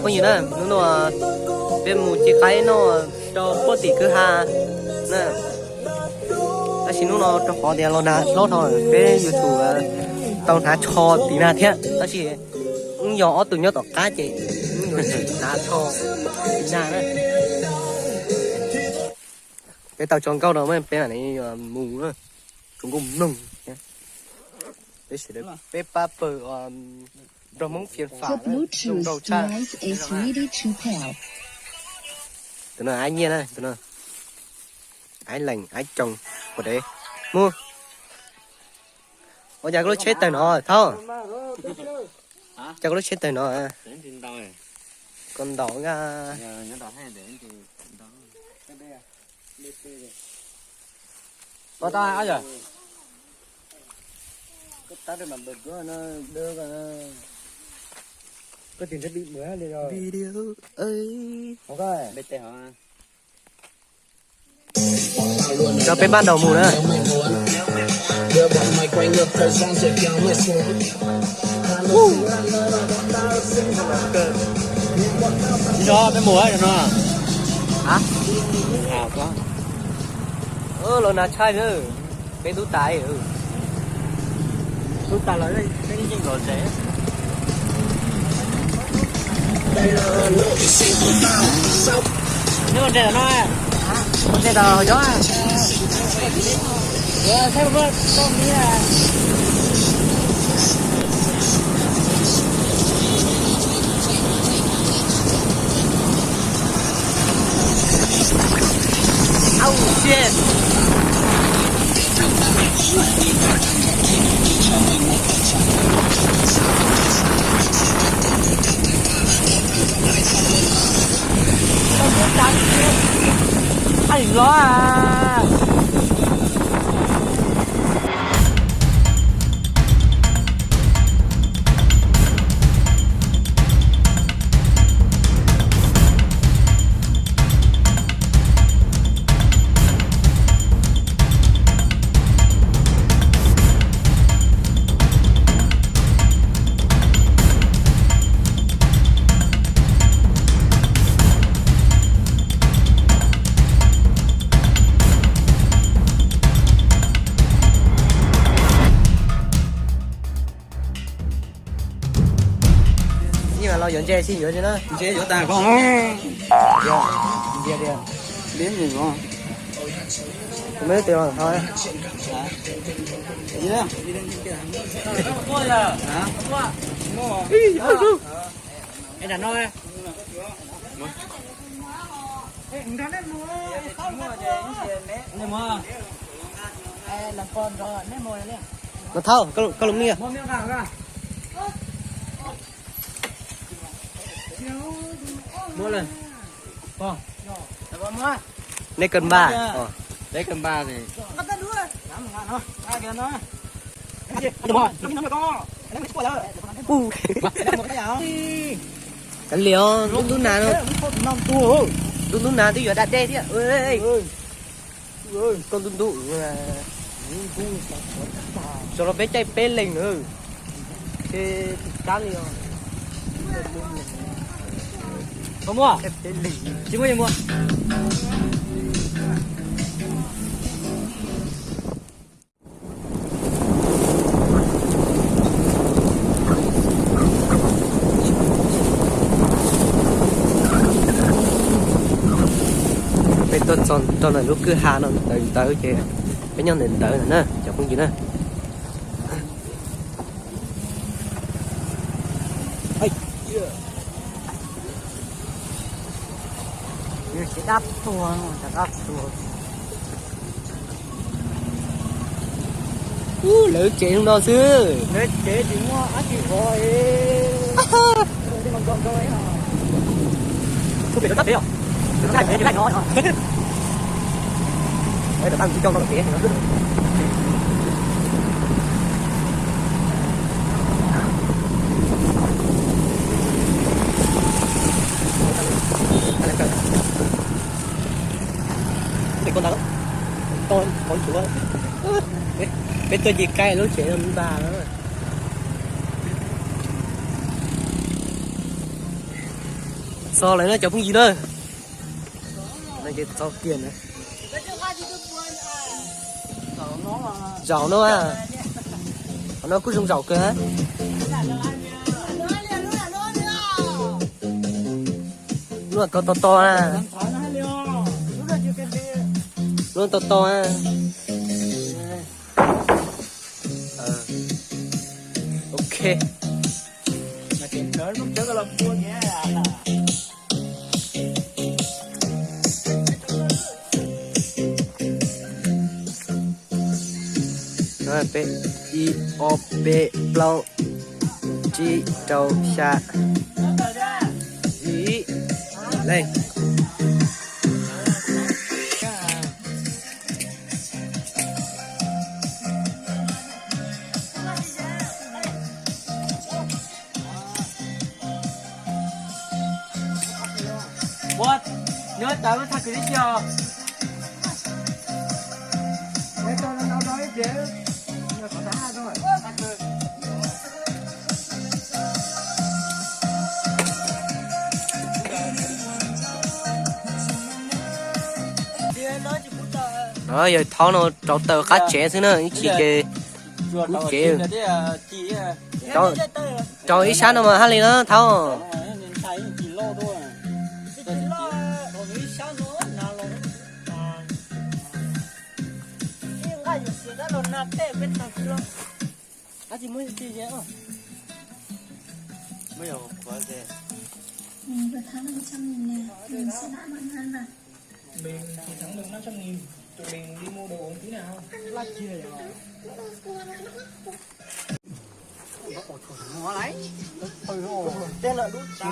Phooj ywg na, hnub no peb mus ci qaib noj rau puag tim kwj ha na. Tab sis hnub no rau qhov tias los nag hlob no peb yuav tsum tau hnav tsho tim nag thiab, tab sis wb yog ob tug nyob tom qab ces wb yuav tsis hnav tsho tim nag na. Peb tau tso nkauj no peb mam li mus na, tso nkauj mloog. Peb sawv daws peb pab pawg nrog Hmoob phiaj fam zoo nraug tshaj. Tus no Aib Nyiaj na, tus no Aib Lees, Aib Coos, Pov Dev, mus. Ua cas koj lub tsheb tawg no Thaub? Cas koj lub tsheb tawg no? Koj ntaus nka. Video. Cov peb bắt đầu mus na. Peb mus no. Los nag tshaj na. Peb tub tas, tub tas los peb yeej los tsev. Neb ua nres no, ua nres tau yov. Saib muaj tau miv. Au, shit. Ai, lo. Ib mas los yuav ntses xij yuav tsis na. Ntses yuav tas koj. Ntsia tias, ntsia tias. Liab ntses no. Kuv me lub tes los thov. Ib, ib, ib. Mas Thauj, koj, koj lub mic. Neb kawg npaj, neb kawg npaj. Kav liam, ntub ntub nag no, ntub ntub nag twb yuav da dej thiab. Koj ntub ntub, tso los peb caij peb leeg na. Ces tus kab li os. Tsis muaj, tsis muaj. Peb tuaj txog rau ntawm lub kwj ha no ntawd ntawd ces peb nyob ntawm ntawd na cov phooj ywg na. Dab tuag, dab tuag. Ub, lawv tsev zoo no xwb. Lawv tsev tsis muaj dab tsi hov. Tus pem rau sab pem os. Tus sab pem no. Tam tab kuv coj no los tsev. Peb tuaj ci qaib lub tsev no ntag. Txog lawm na cov phooj ywg na. No ces txog kiag na. Zaum no, qhov no kuj zoo zaum kawg. Lub to to to na. Lub to to na. Ok. Peb, ib, ob, peb, plaub, tsib, rau, xya, xib, leej. Ua, nyob tas lub thaj kwv tib si os. No yawg Thaub no rauv taws qab tsev xwb na, ib chim ces kub cev. Rau ib sab no mas haj li na Thaub. Mình thì thắng được năm trăm nghìn nè, mình sẽ đãi bạn Ngân à. Mình thì thắng được năm trăm nghìn, tụi mình đi mua đồ uống tí nào.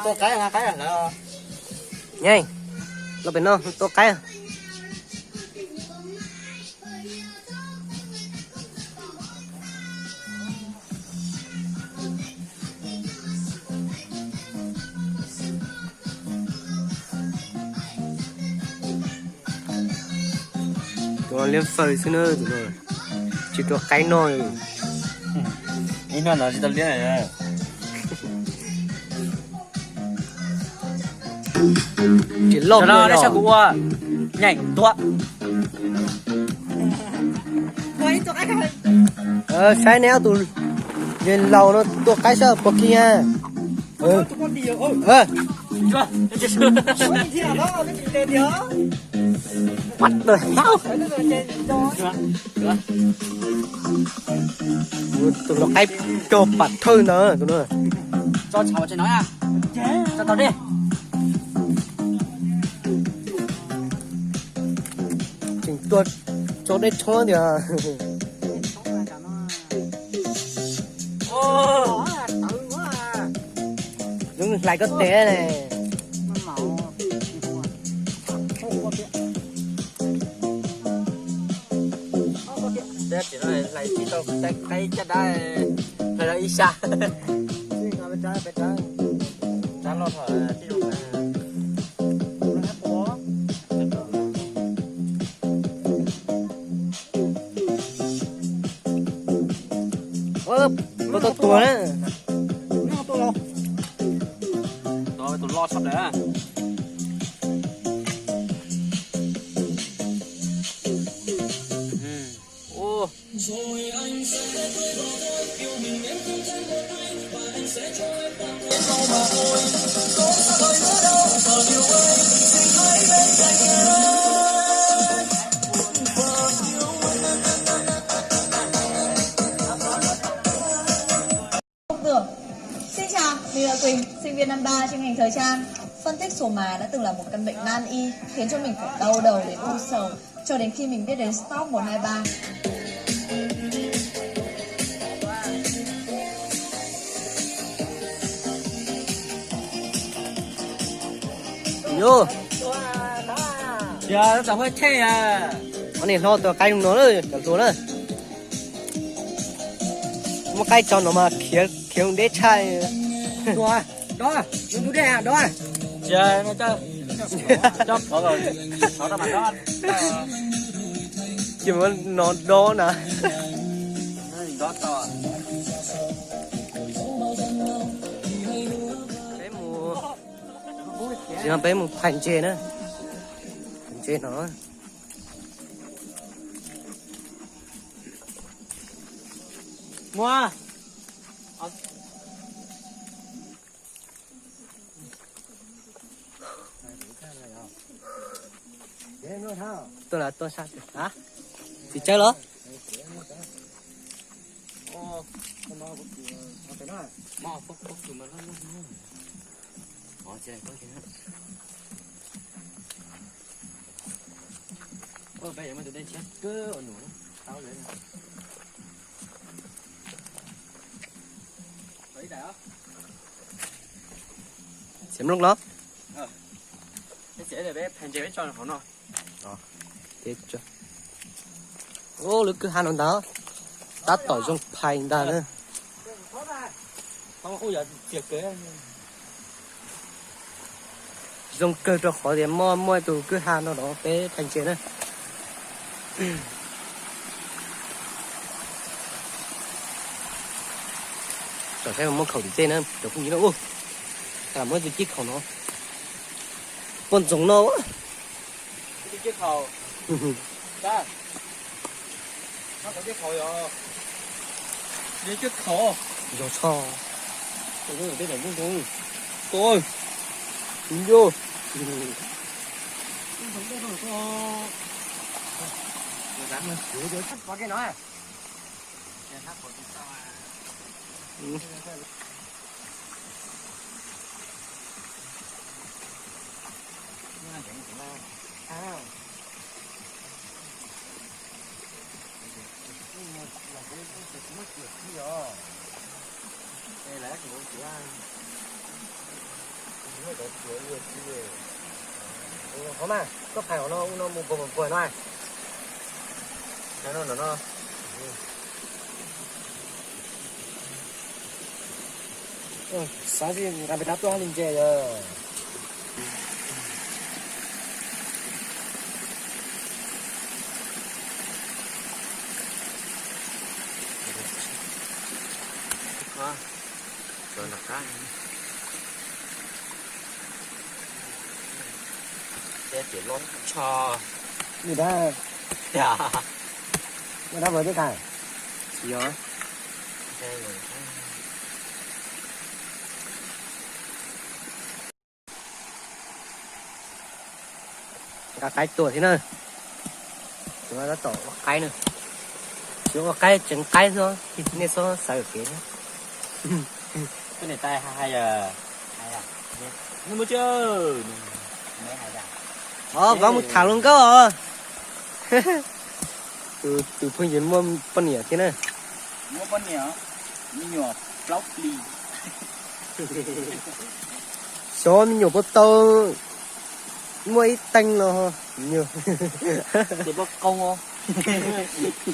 Tua qaib, tua qaib lawm. Nyeej, los pem no tua qaib. Tua liab fawg xwb na, tsis tua qaib noj. Ib noj no tsis tau liab. Tsis loj no, kuv ua nyeem tua. Saib neb ob tug yawg laus no tua qaib saib puas kiag. Tus lau qaib cog pam thawj ntawd. Tseem tua tso dej tshoob tias. Zoo hlais koj tes ne. Hlais tsis tau, qaib caj dab, hlais tau ib sab. Koj tuaj tua na. Tus loj tshaj plaws. Tưởng. Xin chào, mình là Quỳnh, sinh viên năm ba chuyên ngành thời trang. Phân tích số má đã từng là một căn bệnh nan y, khiến cho mình phải đau đầu đến u sầu, cho đến khi mình biết đến Stop một hai ba. Yus, yog tau huab tshej a. Ob niag hlob tua qaib no lawm, cov hluas na. Muab qaib tso no mas khiav, khiav deb tshaj. Tua, dob, tus deb dob. Ces muab no dob na. Peb mus. Tsis no peb mus phais ntses na. Phais ntses no. Muaj. Tuaj lawm tuaj sab twg? Tsis tsawg los? Xiav mloog los? Ub, lub kwj ha no ntag, tab tom zoo phais ntag na. Zoo kawg rau qhov tias muaj muaj tus kwj ha no los peb phais ntses na. Tsom saib muaj khaum tim tej na cov phooj ywg na. Ua, muaj tus cib khaum no, poj ntxoog no. Zog tshaj. Qhov mas koj phais hauv no ua no mus puag puag no. Xav tsis nqa pes dab tuaj li ntses yog. Nws dab, nws dab vawv twb tas. Tsis yog. Nqa qaib tua thiab na. Tab tom ua qaib na. Tsis ua qaib, tseev qaib xwb, nej txhob xav yuam kev thiab. Os, vauv mus tham hluas nkauj os. Tus phooj ywg muaj poj niam thiab na. Xyov me nyuam puas tau muaj ib teev los.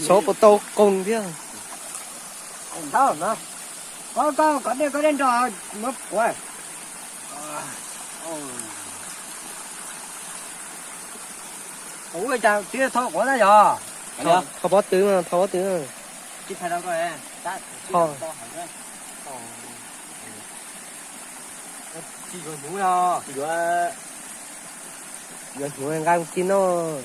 Xyov puas tau qoos thiab. Koj, koj, koj dej, koj dej nrog muab quav. Ua cas tsis tho quav na yog? Tho pob tw, tho pob tw. Tsis yuav hnyuv, yuav hnyuv nqa mus ci noj.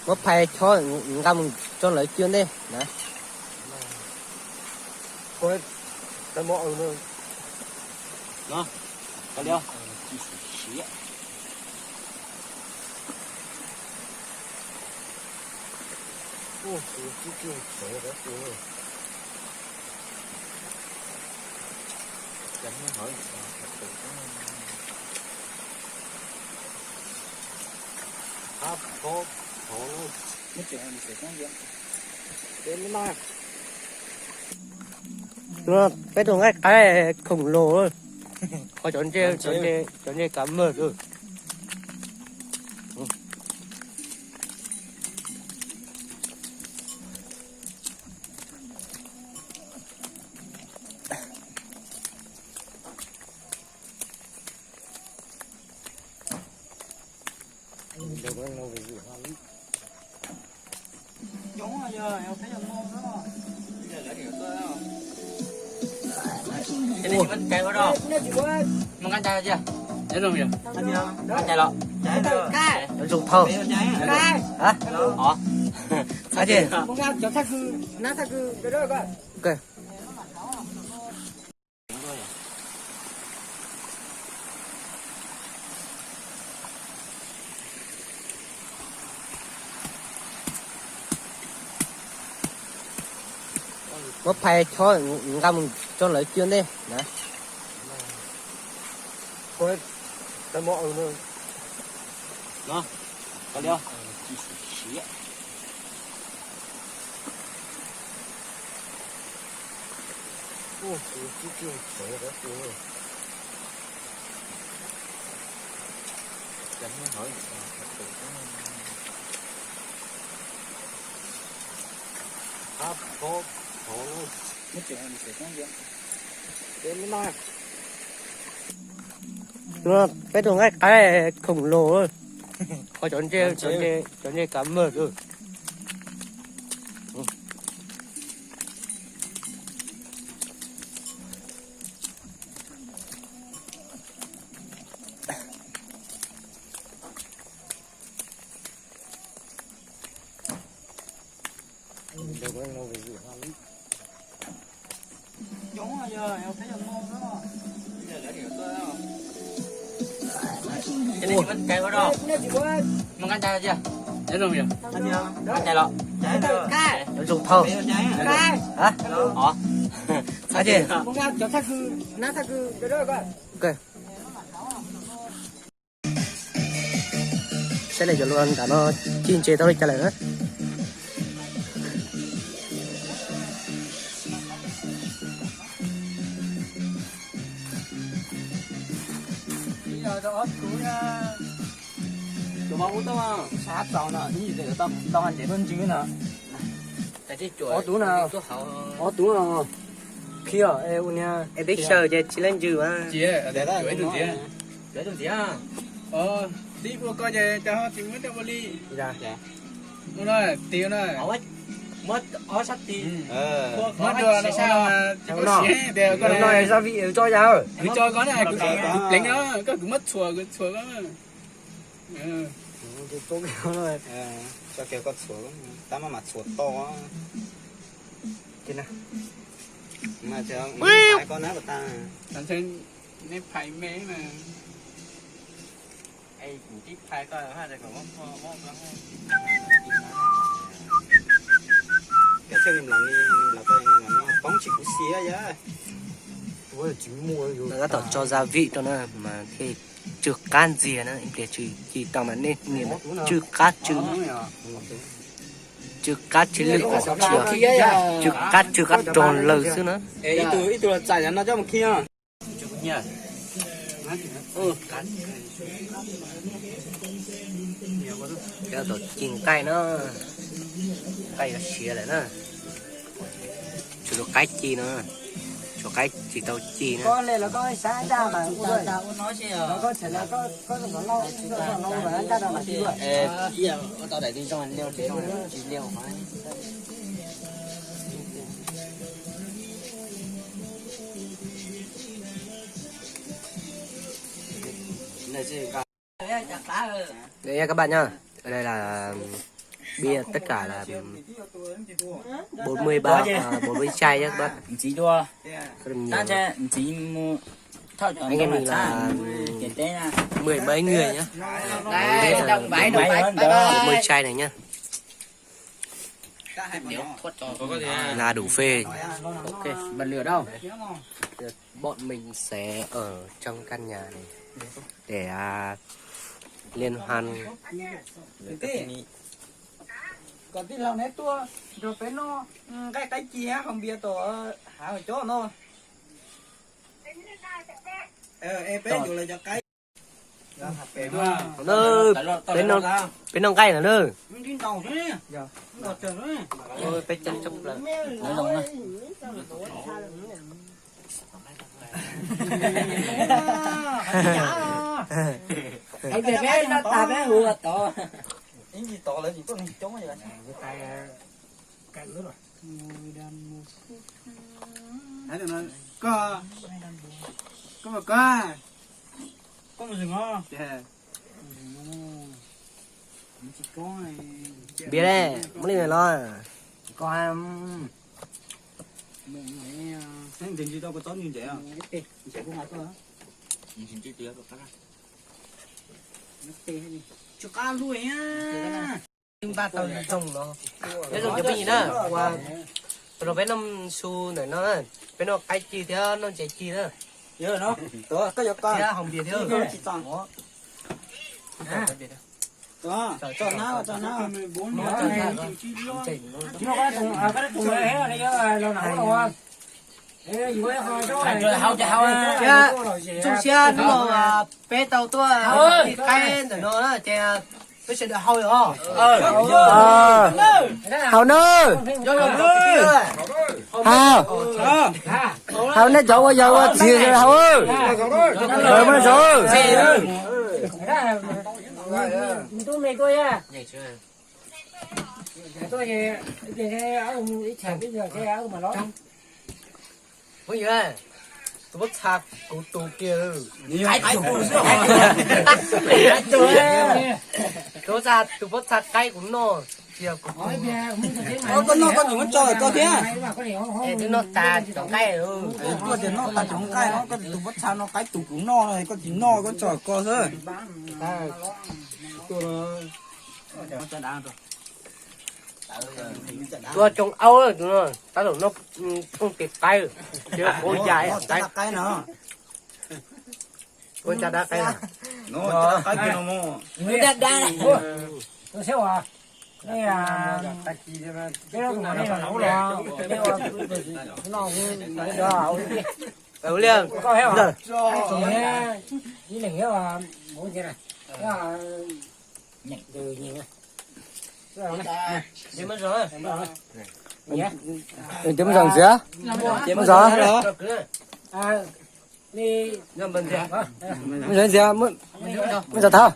Muab phais chob nqa mus rau lawv cua ntej na. Peb tus nqaij qaib khủng long, qhov cov ntse, cov ntse kav mawg. Mus nqaij cai los? Mus nqaij cai los? Nqaij cai los? Zoo thau. Hả? Ủa? Hả chị? Ok. Muab phais chob nqa mus rau lawv cia ntej na. Peb tus nqaij qaib khủng long, qhov cov ntse, cov ntse kav mawg. Mus nqaij cai los? Nqaij cai los? Zoo thau. Hả? Hả chị? Ok. Saib lawv cov lua nram no cig ntses tau li cas lawm na. Tus mos ub tau sab tsaus no, ib yim tau ntes tuaj ntsws no. Ob tug no, ob tug no, khi ua niag peb xyaw ces tsis leej ntsws mas. Tib ua ko ces cas ho tsis muab coj ua li. Ua no, tis no, muab ob sab tis, muab dua no, tsis paub siav tias koj no, kuv tso koj na, kuv pleev no, koj kuv muab txhuam, kuv txhuam koj. Tso kiag koj txhuam, tab maj mam txhuam to. Koj na, neb phais me na. Poob tsis kuv xis yog. Lawv tab tom tso gia vị rau na mas thiaj tsw qab ntxiag na, ib pliag tsw ci tau mas nej niam tsw qab tsw, tsw qab tsw lwj, tsw qab tsw qab rog lawg xwb na. Tab tom ci nqaij na, nqaij yuav siav lawm na. Tshuav tus qaib ci no, tshuav qaib tsis tau ci na. Đây nha các bạn nhá. Ở đây là bia, tất cả là bốn mươi bao, à, bốn mươi chai nhé các bạn. Rất là nhiều. Anh em mình là mười mấy người nhá. Đấy, hết là bốn mươi chai này nhá. Là đủ phê. Ok, bật lửa đâu? Bọn mình sẽ ở trong căn nhà này để à, liên hoan. Kom tij laug neb tuaj nrog peb noj nqaij qaib ci hauv npias tom hav cov no. Peb yuav lawv cov qaib. Peb noj nqaij no na. Peb coob coob plaws. Ib ntsis tod lawv tsis tuaj neeg coob. Koj, koj, koj mus zws os. Npias, muaj li no los? Koj, tsis tau kua txob ntse ntse. Tsis qab luaj. Npaj tau zoo no. Peb zoo cov phooj ywg na, ua rau peb noj su ntawm no, peb noj qaib ci thiab noj ntses ci na. Thiab hau npias thiab. Thiab zoo siab hnub no peb tau tuaj ua qaib ntawm no na ces peb sawv daws hau os. Hau na. Hau, hau nej cov ua yawg ua txiv hau. Muaj zoo. Phooj ywg, tus pob txha kuv tus kiag. Tus pob txha, tus pob txha qaib kuv noj, tias kuv tus. Koj noj koj tsis muab tso koj thiab. Es twb noj tas cov nqaij. Tuaj tias noj tas cov nqaij no, koj tus pob txha no qaib tus kuv noj no, koj tsis noj koj tso koj xwb. Tus no coob aub, tus no tab tom noj phooj ywg qaib, ces kuv ua cas qaib no. Ua cas dab qaib no. Ua li. Tus muab zog ntxiv, muab zog, muab zog ntxiv, muab zog thawj,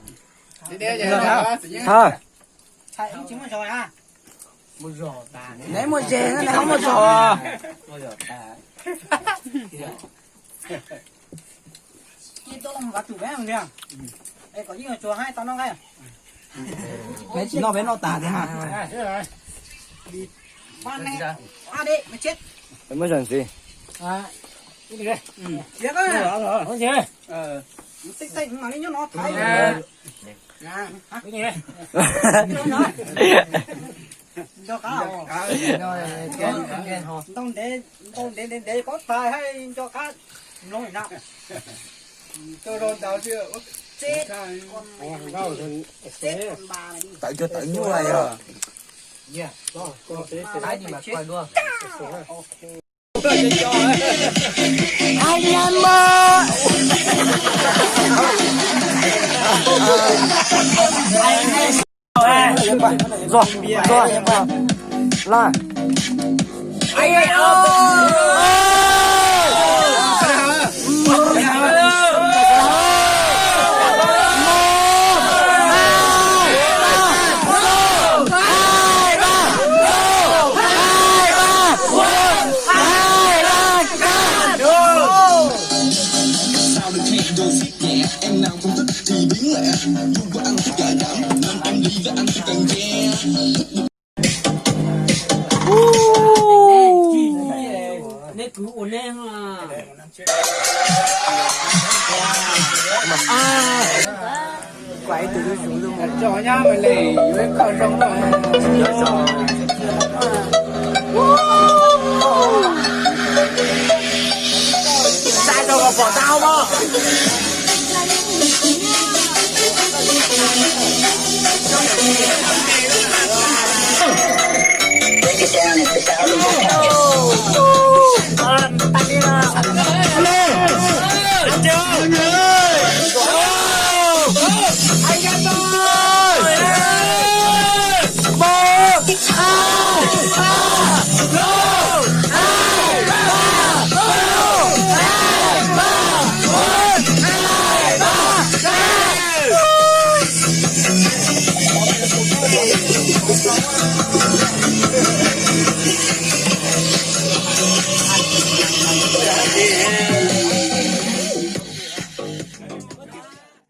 thawj. Neb muaj zog, neb ho muaj zog. Peb tsis noj, peb noj tas tiag. Peb muab zog ntxiv. Ntau ntev ntev ntev ntev kob tais hais nco qab mloog na. Tawm cuag tawm nyuj yog. Zog, zog, la.